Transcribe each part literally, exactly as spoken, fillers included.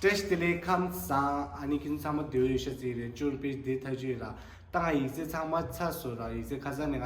བཀྲ་ཤིས་བདེ་ལེགས། ཁམས་བཟང་། ཨ་ནི་ཁྱེད་ཚང་མ་བདེ་པོ་ཡོད་ཤག་ཟེར་གྱི་རེད། བཅུ་རུ་པེ་དེ་ཐག་ཆོད་ཡིན་ལ། ད་ང་ཡིག་ཚད་ཚང་མ་ཚར་སོང་ར། ཡིག་ཚད་ཁ་སང་ནས་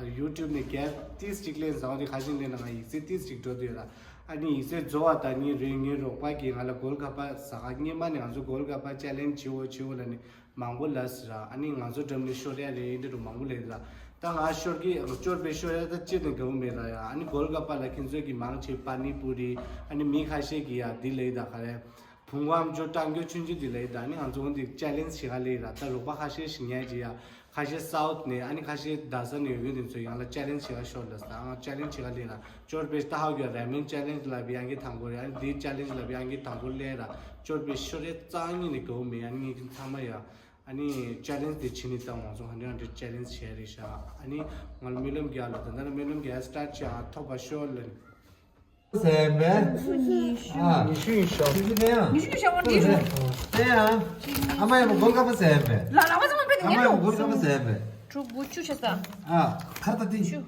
ང་ཡུ་ཊུབ་ནས་རྒྱ་ཏིས་གཅིག་ལེན་བཟང་བ་དེ་ཁ་ཤས་ལེན་ན་ང་ཡིག་ཚད་ཏིས་གཅིག་འགྲོ་འདོད་ཡོད་ར། ཨ་ནི་ཡིག་ཚད་རྫོགས་པ་དང་ཉིན་རེ་ངའི་རོགས་པ་གིས་ང་ལ་གོལ་ག་པ་ཟ་ག་སྔོན་མ་ནས་ང་ཚོ་གོལ་ག་པ་ཅལ་ལེན་བྱེད་འོ་བྱེད་འོ་ལ་ནི་མང་པོ་ལབ་ཟེར་ར། ཨ་ནི་ང་ཚོ་འགྲམ་ནས་ཤོར་ཡ་རེད་འདི་འདྲ་མང་པོ་ལབ་ཟེར་ར། ད་ང་ཤོར་གི་ཅོར་པའི་ཤོར་ཡ་ད་ཅི་ནས་དགའ་བོ་མེད་ར་ཡ། ཨ་ནི་གོལ་ག་པ་ལ་ཁྱེད་ཚོ་གིས་མང་ཆེ་པ་ནི་པུ་རི། ཨ་ནི་མི་ཁ་ཤས་ཀྱིས་ཡ་འདི་ལབ་ད་ག་རེ། བུང་བ་ཨམ་ཅོག་སྐྲངས་རྒྱུ་ཆུང་ཆུང་དེ་ལས་ད་ནི་ང་ཚོ་འོན་ཏེ་ཅལ་ལེན་བྱེད་ག་ལས་ར། ད་རོགས་པ་ཁ་ཤས་ཤིག་ཉལ་གྱི་ཡ། ཁ་ཤས་སའུཐ་ནས། ཨ་ནི་ཁ་ཤས་རྡ་ས་ནས་ཡོད་མཁན་དེ་ཚོ་ཡང་ལ་ཅལ་ལེན་བྱེད་ག་ཤོར་ལ་ཟ། ཨང་ཅལ་ལེན་བྱེད་ག་ལས་ར། ཅོར་པེ་ཏ་ཧའོ་གི་ར་མེན་ཅལ་ལེན་ལ་བི་ཨང་གི་དང་པོ་རེད། ཨ་ནི་དེ་ཅལ་ལེན་ལ་བི་ཨང་གི་དང་པོ་ལས་ར། ཅོར་པེ་ཤོར་རེ་རྩ་ཉིད་ནས་དགའ་བོ་མེད། ཨ་ནི་ངེད་ཀྱི་ཚང་མ་ཡ། ཨ་ནི་ཅལ་ལེན་དེ་བྱེད་ནི་ད་ང་ཚོ་ཧ་འདྲ་ཧ་འདྲ་ཅལ་ལེན་བྱེད་རེད་ཤག་ཨ་ནི་ང་ལ་སྨོན་ལམ་རྒྱག་ལ། ད་ལྟ་སྨོན་ལམ་རྒྱག་སི་ཊར་ཊི་བྱེད། ཨ་ཐོབ་པ་ཤོར་ལ། ཟེར་མེད། ཉི་ཤུ་ཉི་ཤུ། ཨ། ཉི་ཤུ་ཉི་ཤུ། ཉི་ཤུ་ནས་ཡང་། ཉི་ཤུ་ཉི་ཤུ་ཡང་འདི་རེད། དེ་ཡང་། ཨ་མ་ཡང་གོལ་ག་པ་ཟེར་མེད། ལ་ལ་བ་ཚང་མ་དཔེ་ཨ་མ་ཡང་གོལ་ག་པ་ཟེར་མེད། དྲུག་དགུ་བཅུ་བྱས་ས། ཨ། ཁ་ད་དེ། བཅུ།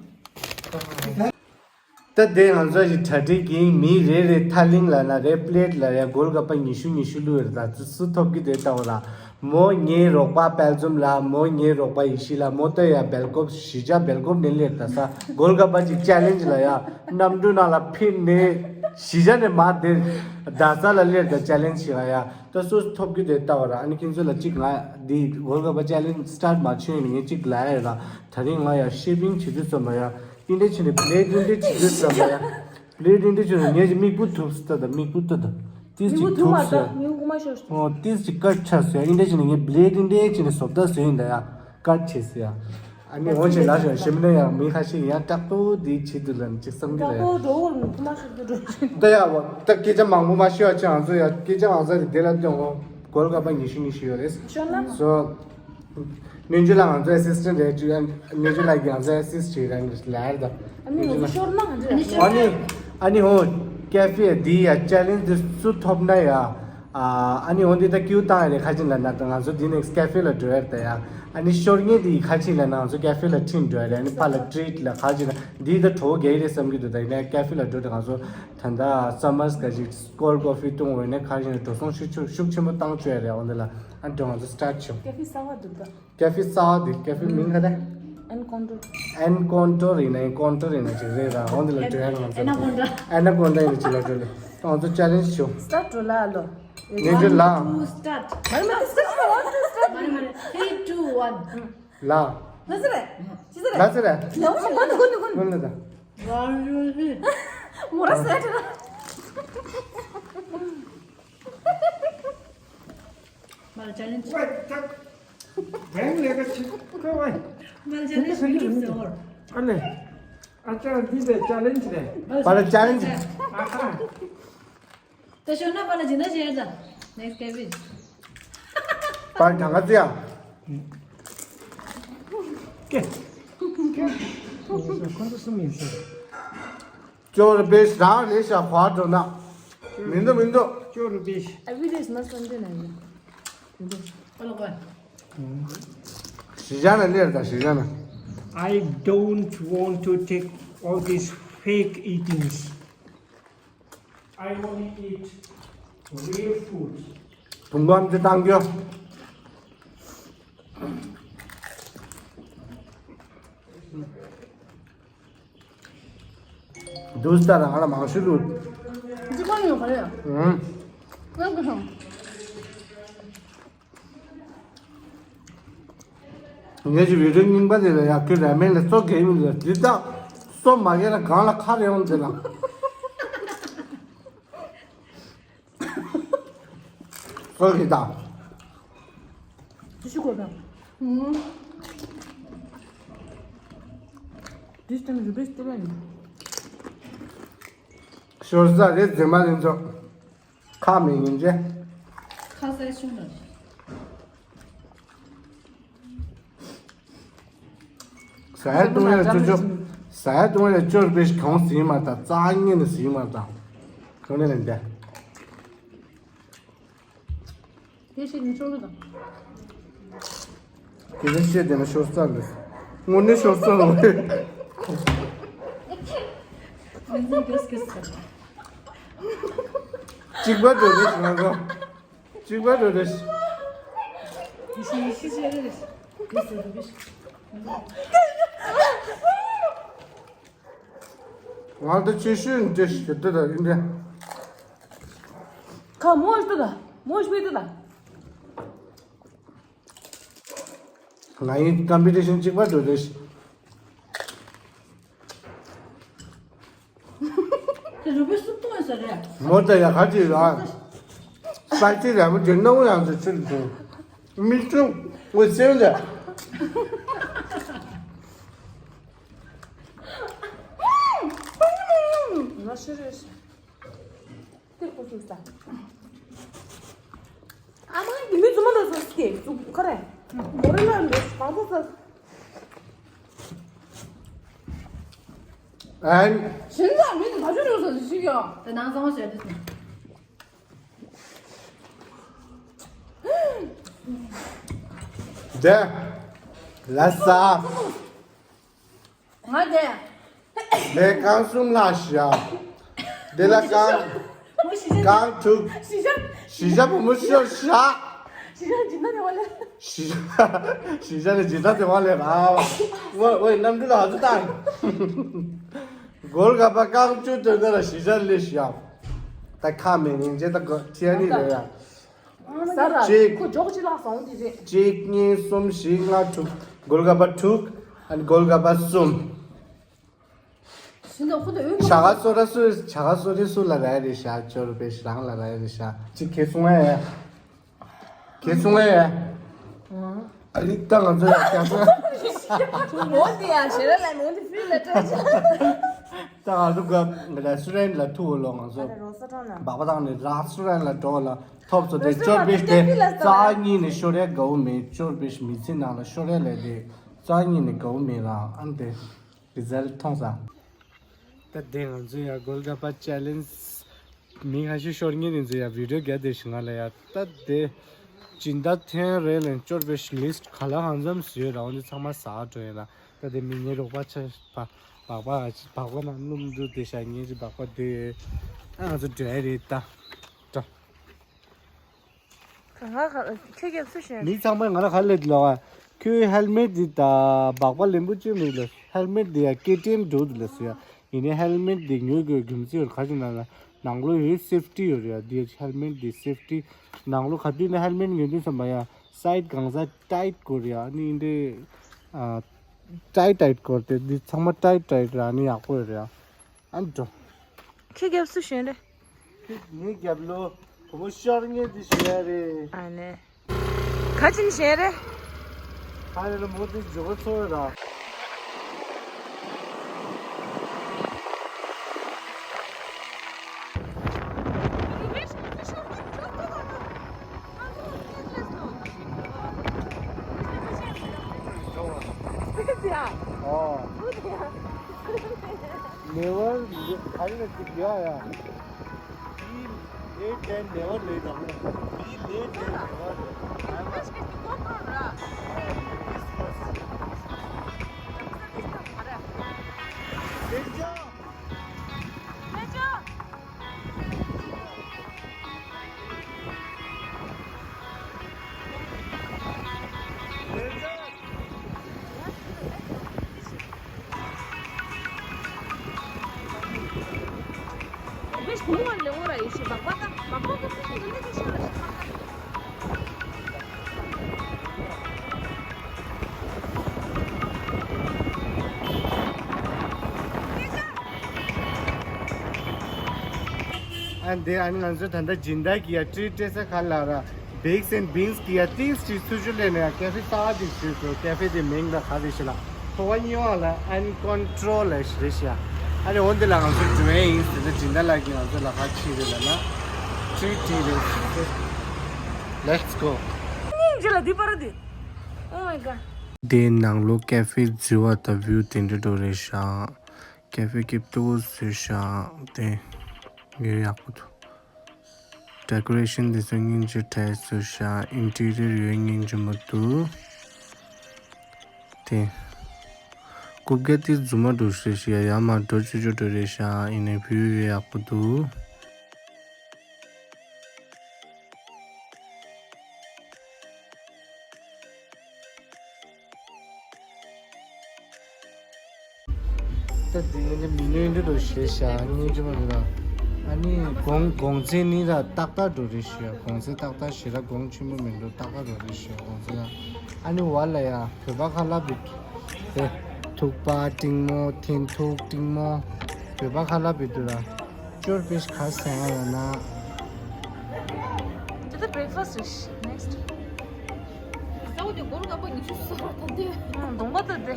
ད་དེ་ང་ཚོ་ཞིག་གྲ་སྒྲིག་གིན་མི་རེ་རེ་ཐ་ལིང་ལ་ན་རེ་པི་ལེ་ཊི་ལ་རེ་གོལ་ག་པ་ཉི་ཤུ་ཉི་ཤུ་བླུགས་རེད། ད་ཚོ་སུ་ཐོབ་ཀྱི་དེ་ལྟ་བུ་ལ། མོ་ངའི་རོགས་པ་དཔལ་འཛོམས་ལགས། མོ་ངའི་རོགས་པ་ཡེ་ཤེས་ལགས། མོ་ལྟོས་ཡ་སྦེལ་ཀོབ། གཞིས་ཆགས་སྦེལ་ཀོབ་ནས་སླེབས་ད་ས་གོལ་ག་པ་ཅིག་ཅལ་ལེན་ལ་ཡ། གནམ་གྲུ་ནང་ལ་ཕེབས་ནས་གཞིས་ཆགས་ནས་མར་དེ་རྡ་ས་ལ་སླེབས་ད་ཅལ་ལེན་ལ་ཡ། ད་སོ་སོ་ཐོབ་རྒྱུ་དེ་ལྟ་བ་ར། ཨ་ནི་ཁྱེད་ཚོ་ལ་གཅིག་ང་འདི་གོལ་ག་པ་ཅལ་ལེན་སི་ཊར་ཊི་མ་བྱས་ནས་ངས་གཅིག་ལབ་ཡ་ཡོད་ལ། ད་རིང་ང་ཡ་ཤེ་བིང་བྱེད་དུས་ཙམ་པ་ཡ། འདི་འདྲ་བྱས་ནས་པི་ལེ་ཊི་འདི་འདྲ་བྱེད་དུས་ཙམ་པ་ཡ། པི་ལེ་ཊི་འདི་འདྲ་བྱས་ནས་ངས་ཀྱི་མིག་སྤུ་ཐུབ་སི་ད་ད་མིག་སྤུ་ད་ད། ཏིས་ཅིག་ཐུབ་ཟེར། ཨོ་ཏིས་ཅིག་ཀར་ཆགས་ཟེར། ཨིན་འདྲ་བྱས་ནས་ངས་པི་ལེ་ཊི་འདི་འདྲ་བྱས་ནས་བཟོ་ལྟ་ཟེར་ཡིན་ད་ཡ། ཀར་བྱས་ཟེར་ཡ། ཨ་ནི་འོན་ཆེ་ལ་ཞོན་ཞིམ་ནས་ཡང་མི་ཁ་ཤས་ཡང་སྐྲག་པོ་འདི་བྱེད་དུ་ལ་ཅིག་བསམ་གི་རེད། སྐྲག་པོ་འགྲོ་འོར་མི་ཐུབ་མ་ཤོར་དུ་འགྲོ། ད་ཡ་བ་ད་སྐད་ཆ་མང་པོ་མ་ཤོད་ཨ། ཅི་ང་ཚོ་ཡ་སྐད་ཆ་མང་ས་རེད། དེ་ལ་སྟོན་འོ་གོལ་ག་པ་ཉི་ཤུ་ཉི་ཤུ་ཡོད་རེད། ཤོད་ན། སོ། སྨན་བཅོས་ལ་ང་ཚོ་ཨེ་སིས་ཊན་ཊི་རེད་ཅུ་ཡང་། སྨན་བཅོས་ལ་ང་ཚོ་ཨེ་སིས་ཊི་བྱེད་རང་གི་ལ་ཡར་དང་། ཨ་ནི་ང་ཚོ་ཤོར་ན་ང་ཚོ་ཡང་། ཨ་ནི་ཨ་ནི་ཧོ་ཀེ་ཧྥེ་འདི་ཡ་ཅལ་ལེན་འདི་སུ་ཐོབ་ན་ཡ། ཨ་ནི་ཧོ་འདི་ད་ཀིའུ་བཏང་ཡ་རེད། ཁ་ཅིག་ལ་ན་ད་ང་ཚོ་འདི་ནེག་སི་ཊི་ཀེ་ཧྥེ་ལ་འགྲོ་ཡ་རེད་ད་ཡ། ཨ་ནི་ཤོར་ངེས་འདི་ཁ་ཅིག་ལ་ན་ང་ཚོ་ཀེ་ཧྥེ་ལ་ཁྲིད་འགྲོ་ཡ་རེད། ཨ་ནི་ཕར་ལ་ཊི་རིཊ་ལ་ཁ་ཅིག་ལ་འདི་ད་གྲོགས་རྒྱག་གི་རེད་བསམ་གི་འདུག་ད་ཡིན་ན་ཀེ་ཧྥེ་ལ་འགྲོ་ད་ང་ཚོ་ད་ད་སམ་མར་སི་ཀ་ཅིག་ཀོལ་ཌི་ཀོ་ཕི་བཏུང་འོ་ནས་ཁ་ཅིག་ལ་འགྲོ་སོང་ཤུགས་ཆེན་ཤུགས་ཆེན་པོ་བཏང་བཅུག་ཡ་རེད། འོ་འདི་ལ་ཨ་འགྲོ་ང་ཚོ་སི་ཊར་ཊི་བྱུང་། ཀེ་ཧྥེ་གསར་བ་འདུག་ད། ཀེ་ཧྥེ་གསར་བ་དེ་ཀེ་ཧྥེ་མིང་ག་རེ། ཨེན་ཀོན་ཊོར། ཨེན་ཀོན་ཊོར་ཡིན་ན་ཅིག་རེད་ར། འོ་འདི་ལ་འགྲོ་ཡ་ང་ཚོ། ཨེ་ན་ཀོན་ཊ། ཨེ་ན་ཀོན་ཊ་ཡིན་ན་ཅིག་ལ་འགྲོ་ལེ། ང་ཚོ་ཅལ་ལེན་ཇི་བྱུང་། སི་ཊར་ཊི་འགྲོ་ལ་ཨ་ལོ། ནེ་ཇོ་ལ། One, two, start. མ་རེད་མ་རེད། སི་ཊར་ཊི་འགྲོ། One, two, start. མ་རེད་མ་རེད། Three, two, one. ལ། ལ་ཟེར་རེད། ཅི་ཟེར་རེད། ལ་ཟེར་རེད། ལ་ཟེར་རེད། ལ་ཟེར་རེད། ལ་ཟེར་རེད། མོ་ར་སེ་ཏྲ། མ་ལ་ཅལ་ལེན་ཇི། ཝེ་ད། བེང་ལས་ཀ་ཆི་ཀ་ཝེ། མ་ལ་ཅལ་ལེན་ཇི་མི་འགྲུབ་ཟེར་བོར། ཨ་ལེ། ཨ་ཅག་འདི་བས་ཅལ་ལེན་ཇི་རེད། པ་ལ་ཅལ་ལེན་ཇི། ཨ་ཧ། ད་ཤོད་ན་པ་ལ་ཇི་ན་ཇི་ཡ་ད། Next cabbage. པ་ལ་གང་ག་ཙི་ཡ། ཀེ། ཀེ། ཁོང་ཚོ་གསུམ་ཡིན་ཟེར། ཅོ་རུ་པེ་ཤ་རང་ལས་ཤ་ཁོ་འགྲོ་ན། མི་འདུག་མི་འདུག་ཅོ་རུ་པེ་ཤ། Every day is not Sunday, ན་ཡིན། མི་འདུག་ཨ་ལོ་གོ། གཞིས་ཆགས་ན་སླེབས་དང་གཞིས་ཆགས་ན། I don't want to take all these fake eatings. I only eat real food. བུང་བ་འདི་བཏང་རྒྱུ། འདུག་སྟ་རང་ལ་མང་ཤོས་ལུགས། འདི་ག་ནས་ཡོང་ག་རེད། ཨང་། ང་གི་སོང་། ངེད་ཀྱི་བི་ཌིའོ་རྙིང་པ་དེ་ལ་ཡག་གི་ར་མེན་ལ་སོ་གས་མི་ལ་འདི་དག་སོ་མ་གས་ན་གང་ལ་ཁ་རེ་ཡོང་དེ་ལ། སོ་གི་དང་། ཅི་ཞིག་གོ་དང་། ཨུམ། This time you best one. ཤོར་ས་རེད་རྫུན་མ་ལེན་ཆོག་ཁ་མི་ཡིན་ཅེ། ཁ་ཟས་ཆུང་ལ། ཟ་ཡ་བཏུང་ཡ་ཅོ་ཅོ། ཟ་ཡ་བཏུང་ཡ་ཅོ་རུ་པེ་ཤ་གང་ཟིན་མ་ད། རྩ་ཉེ་ནས་ཟིན་མ་ད། གང་ནས་ལེན་ཏེ། དེ་ཤེས་ནས་ཤོར་གི་དང་། དེ་ནས་ཤེས་དེ་ནས་ཤོར་ས་རེད། དངོས་གནས་ཤོར་ས་རེད། གཅིག་པ་འགྲོ་དུས་ང་ཚོ། གཅིག་པ་འགྲོ་རེད། ཡེ་ཤེས་ཡེ་ཤེས་ཤེས་རེད། ང་ད་ཆེ་ཤོས་འདྲ་ཞིག་འདྲ་ད་ཡིན་འདྲ། ཁ་མོ་ཞིག་ད་མོ་ཞིག་པའི་ད། ང་ཡི་ཀམ་པི་ཊི་ཤན་གཅིག་པ་འགྲོ་རེད། དེ་རུ་པའི་སུབ་ཏོང་ཡོད་ས་རེད། མོ་ད་ཡ་ཁ་ཅིག་ར། སྤ་ཅི་ར་མོ་དེ་སྣང་ཡང་དུ་ཆུ་ལ་དུ། མི་ཆུང་ངོ་སེམས་ལ། ང་ཤི་རེད་ཤི། དེ་ཁོ་ཚོ་ས། ཨ་མ་འདི་མི་རྫུན་མ་འདྲ་ཟེར་སྐད་རྫུན་ཁ་རེད། མོ་རེ་ལ་འདྲ་གང་ཚོ་ཟེར། ཨན། གཞན་ལ་མི་འདི་ག་ཚོད་འགྲོ་ཟེར་ཞིག་ཡོད། དེ་ནང་ཚང་མ་ཞེས་འདུག་ཟེར། དེ། ལ་ས། ང་དེ། ལས་རྐང་གསུམ་ལ་བཞག་དེ་ལ་རྐང་། རྐང་དྲུག་བཞི་ཤ། བཞི་ཤ་བུ་མོ་ཤོར་བཞག་བཞི་ཤ་སྦྱིན་བདག་དེ་བ་ལས། བཞི་ཤ། བཞི་ཤ་ནི་སྦྱིན་བདག་དེ་བ་ལས་ར། ཝེ་ཝེ་གནམ་གྲུ་ལ་ཧ་ཚུ་བཏང་། སྒོར་ག་པ་རྐང་བཅུ་དོན་དག་ལ་བཞི་ཤ་ལས་བཞག་ད་ཁ་མེད་ནིང་རྗེ་ད་གོ་ཁྱེར་ནི་རེད་ཡ། ས་ར་གཅིག་ཁོ་འཇོག་ཅི་ལ་སོང་དེ་རེད། གཅིག་གཉིས་གསུམ་བཞི་ལྔ་དྲུག་སྒོར་ག་པ་དྲུག་ཨན་སྒོར་ག་པ་གསུམ། ཞིང་ཐོག་ཁོ་ད་འོས་བྱ་ག་སོ་ར་སུ་བྱ་ག་སོ་རི་སུ་ལ་ར་རེ་ཤ་ཅོར་པེ་ཤ་རང་ལ་ར་རེ་ཤ་གཅིག་ཁེ་སོང་ཨེ། ཁེ་སོང་ཨེ། ཨ་ནི་ད་ང་ཚོ་ཡ་ཀྱང་སོང་། མོ་དེ་ཡ་ཞེ་ར་ལ་མོ་དེ་ཕི་ལ་ཏྲ་ཅི། ད་ང་ཚོ་ག་རེ་སུ་རན་ལ་ཐུ་བོ་ལོ་ང་ཚོ་ཨ་རོ་ས་ཏྲོ་ན་སྦག་པ་དང་ནི་ར་སུ་རན་ལ་འགྲོ་ལ་ཐོབ་ཚོ་དེ་ཅོར་པེ་དེ་རྩ་གཉིས་ནས་ཤོར་ཡ་དགའ་བོ་མེད། ཅོར་པེ་མི་ཚེ་ནང་ལ་ཤོར་ཡ་ལས་དེ་རྩ་གཉིས་ནས་དགའ་བོ་མེད་ར་ཨ་ནི་དེ། རི་ཛལ་མཐོང་ས། ད་དེ་ང་ཚོ་ཡ་གོལ་ག་པ་ཅེ་ལེན་ཇི་མི་ཁ་ཤས་ཤོར་ངེས་དེ་ཚོ་ཡ་བི་ཌིའོ་རྒྱག་བསྡད་ཤི་ང་ལ་ཡ་ད་དེ་སྦྱིན་བདག་ཐེངས་རེ་ལན་སྐྱོར་པའི་ལིསྟ་ག་ལ་གང་འཚམ་བཟོས་ར་འོན་ཏེ་ཚང་མ་ཟ་འགྲོ་ཡིན་ལ་ད་དེ་མི་ངའི་རོགས་པ་ཆ་བ་སྦག་པ་སྦག་པ་ན་སྣུམ་འདུག་དེ་ཤ་ངེས་ཀྱི་སྦག་པ་དེ་ཨ་ང་ཚོ་འགྲོ་ཡ་རེད་ད་ད། ང་ཁྱོད་ཀྱིས་སུ་ཞིག་མི་ཚང་མས་ང་ལ་ག་ལེད་ལོ། ཁྱོད་ཧེལ་མེད་འདི་ད་སྦག་པ་ལེན་པོ་ཅི་མི་ལོ། ཧེལ་མེད་འདི་ཡ་ཀེ་ཊི་ཨེམ་འགྲོ་འདུག་ལ་སུ་ཡ། ཡིན་ནའི་ཧེལ་མེད་འདི་ཉོ་དགོས་རྒྱུ་མཚན་ཡོད་ག་ཅི་ན་ལ་ནང་ལོ་ཡོད་སེབ་ཊི་ཡོད་རེད་ཡ། འདི་ཧེལ་མེད་འདི་སེབ་ཊི་ནང་ལོ་ག་དུས་ནས་ཧེལ་མེད་ཉོ་དུས་ཙམ་པ་ཡ་སའིཌ་གང་ས་ཊའིཊ་དགོས་རེད་ཡ། ཨ་ནི་འདི་ཨ་ཊའིཊ་ཊའིཊ་དགོས་ཏེ་འདི་ཚང་མ་ཊའིཊ་ཊའིཊ་རེད། ཨ་ནི་ཡག་པོ་ཡོད་རེད་ཡ། ཨ་འགྲོ། ཁྱེད་རྒྱབ་སུ་ཞོན་རེད། ཁྱེད་ངའི་རྒྱབ་ལོ་བུ་མོ་ཤོར་ངེས་དེ་ཞོན་ཡ་རེད། ཨ་ནེ། ག་ཅིན་ཞོན་རེད། ཨ་ནེ་ལ་མོ་དེ་འཇོག་ཚོར་ར། ཨོ། Never, I don't know, yeah, yeah. Be late and never late. Be late and never late. I was. Good job. Good job. ཨ་འདི་ཨ་ནི་ང་ཚོ་ད་ལྟ་སྦྱིན་བདག་གི་ཡ་ཊི་རི་ཊི་སྤྲད་ས་ག་ལ་ར། བིག་སི་ཨེན་ཌི་བིན་སི་གི་ཡ་ཏིས་ཅིག་ཚུར་ཅུ་ལེན་ནས་ཡ་ཀེ་ཧྥེ་གསར་པ་ཅིག་བཟོས་སོང་། ཀེ་ཧྥེ་དེ་མིང་ལ་ག་རེ་ཞེས་ལ། ཕོ་བ་གཉིས་བ་ལ་ཨན་ཀོན་ཊོལ་ལ་ཞེས་རེད་ཤག་ཨ་རེ་འོ་འདི་ལ་ང་ཚོ་འགྲོ་ཡས་ཡིན་ཟེར་ཏེ་སྦྱིན་བདག་ལགས་ཀྱིས་ང་ཚོ་ལ་ག་ཕྱིན་རེད་ལབ་ན། ཊི་རི་ཊི་རེད་ཟེར། Let's go. སྙིང་རྗེ་ལ་འདི་པར་འདི། Oh my god. དེའི་ནང་ལོ་ཀེ་ཧྥེ་བརྫི་བ་དང་བིའུ་དེ་འདྲ་འགྲོ་རེད་ཤག་ཀེ་ཧྥེ་སྐྱིད་པོ་བཟོས་ཤག་དེ་ཡོད་ཡག་པོ་འདུག་ཌེ་ཀོ་རེ་ཤན་དེ་ཚོ་སྙིང་རྗེ་བྲལ་སོང་ཤག་ཨིན་ཊི་རི་ཡར་ཡོད་སྙིང་རྗེ་མོ་འདུག་དེ། རྐུབ་བཀྱག་དེ་རྫུན་མ་འདུག་ཤག་ཡ་ཡ་མ་འགྲོ་ཅོ་ཅོ་འགྲོ་རེད་ཤག་ཡིན་ནའི་བིའུ་ཡོད་ཡག་པོ་འདུག་འདི་ནི་མི་ནུས་འདི་འགྲོ་ཞེས་བྱ་སྙིང་རྗེ་མ་རེད་ལ། ཨ་ནི་གོང་གོང་ཚད་ནི་ལ་ཏག་ཏག་འགྲོ་རེད་ཞུ་ཡ། གོང་ཚད་ཏག་ཏག་ཞེ་དྲག་གོང་ཆེན་པོ་མི་འགྲོ། ཏག་ཏག་འགྲོ་རེད་ཞུ་ཡ། གོང་ཚད་ལ་ཨ་ནི་བ་ལ་ཡ་བོད་པ་ཁ་ལག་བི་དེ་ཐུག་པ་ཏིང་མོ་འཐེན་ཐུག་ཏིང་མོ་བོད་པ་ཁ་ལག་བི་དུ་ལ་ཅོར་པེ་ཤ་ཁ་སེང་ལ་ན། དེ་ད་breakfast་རེད། next་ས་འོ་དེ་སྒོར་ལྔ་པ་ཉི་ཤུ་སོ་ད་དེ་གདོང་པ་ད་དེ།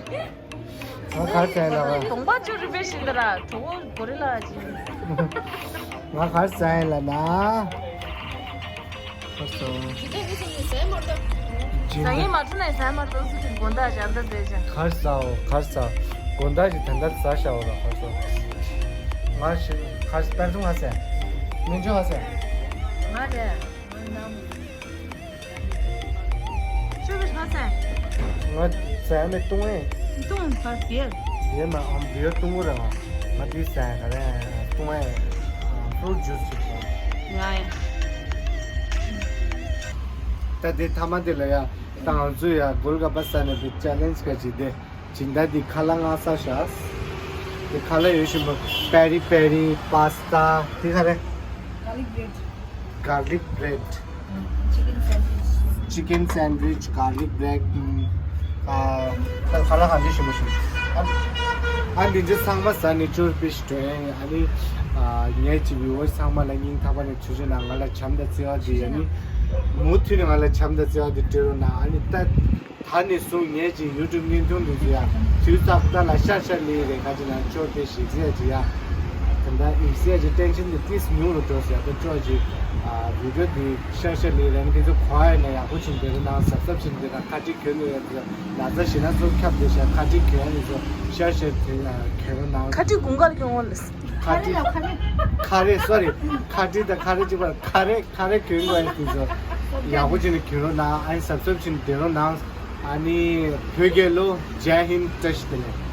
ང་གར་ཙམ་ལ་གདོང་པ་ཅོ་རི་བེ་ཤིན་ད་ར་གྲོགས་པོ་གོ་རི་ལ་ཅི། ང་གར་ཙམ་ལ་ན། ཁར་སོང་། ཇི་ཟ་ཡིན་མ་ཐུབ་ན་ཟ་མ་ཐུབ་སུ་ཅིག་དགོང་དག་ཞག་འདི་བསྡད་ཅིང་། གར་ཟའོ་གར་ཟ། དགོང་དག་ཞིག་ད་ལྟ་ཟ་ཤའོ་ལ་གར་སོང་། ང་ཞིག་གར་སྟར་ཐུང་ཧ་སེ། མིན་ཅོ་ཧ་སེ། ང་རེད། ང་ནམ། ཅོ་བེ་ཧ་སེ། ང་ཟ་མེད་ཏུང་ཨེ། ཏུང་ཧ་སེ། ཡེ་མ་ཨམ་བིའི་ཏུང་ར། ང་དུས་ཟ་ག་རེ་ཏུང་ཨེ། ཕུ་རུ་ཊི་ཇུས་ཅིག་ཡ་ཡ། ད་དེ་ཐ་མ་དེ་ལ་ཡ། ད་ང་ཚོ་ཡ་གོལ་ག་པ་ས་ནས་པའི་ཅེ་ལེན་ཇི་ག་ཅིག་དེ་སྦྱིན་བདག་འདི་ཁ་ལག་མངགས་ས་ཤག་དེ་ཁ་ལག་ཡོད་བཞིན་པ་པེ་རི་པེ་རི་པཱ་སི་ཏཱ་དེ་ག་རེ། garlic bread chicken sandwich garlic bread ཨ་ད་ཁ་ལག་གང་ཅི་ཞིམ་པོ་ཞིམ་པོ། ཨ་འདི་ཚོ་ཚང་མ་ཟ་ནས་ཅོར་པེ་ཤི་འགྲོ་ཡ་ཡིན། ཨ་ནི་ངའི་ཅི་བི་ཝར་ཚང་མ་ལ་སྙིང་ཐག་པ་ནས་ཐུགས་རྗེ་གནང་། ང་ལ་བྱམས་དང་བརྩེ་བ་འདི་ཡ་ནི་མུ་མཐུད་ནས་ང་ལ་བྱམས་དང་བརྩེ་བ་འདི་སྤྲད་རོགས་གནང་། ཨ་ནི་ད། ད་ནས་བཟུང་ངས་ཀྱི་ཡུ་ཊུབ་བརྙན་ཐུང་འདི་ཚོ་ཡ་དུས་རྟག་ཏུ་ལ་ཤར་ཤར་ལི་རེད། ཁ་ཅིག་ན་ཅོ་དེ་ཞིག་ཟེར་ཅིག་ཡ། ད་ལྟ་ཨིག་ཟེར་ཅིག་ཏེན་ཤན་དེ་ཏིས་ཉུང་རུ་འགྲོ་ཟེར། ད་ཅོ་ཅིག་ཨ་བི་ཌིའོ་འདི་ཤར་ཤར་ལི་རེད། འདི་ཚོ་གོ་ཡ་ན་ཡག་པོ་བྱུང་བསྡད་རོགས་གནང་། སབ་སབ་བྱུང་བསྡད་ན་ཁ་ཅིག་གྱོན་ནས་ཡོད་ན་ཚ་ཞེ་ན་ཚོ་ཁྱབ་བསྡད་ཤག་ཁ་ཅིག་གྱོན་ཡ་ནི་ཚོ་ཤར་ཤར་དེ་གྱོན་རོགས་གནང་། ཁ་ཅིག་དགུན་ཁར་གྱོན་འོང་ལ། ཁ་ཅིག་ཁ་རེ་སོ་རི་ཁ་ཅིག་དང་ཁ་རེ་གཅིག་པ་ཁ་རེ་ཁ་རེ་གྱོན་དགོས་ཡ་དེ་ཚོ་ཡག་པོ་བྱུང་ནས་གྱོན་རོགས་གནང་། ཨ་ནི་སབ་སབ་བྱུང་བསྡད་རོགས་གནང་། ཨ་ནི་བོད་རྒྱལ་ལོ། ཇའི་ཧིན། བཀྲ་ཤིས་བདེ་ལེགས།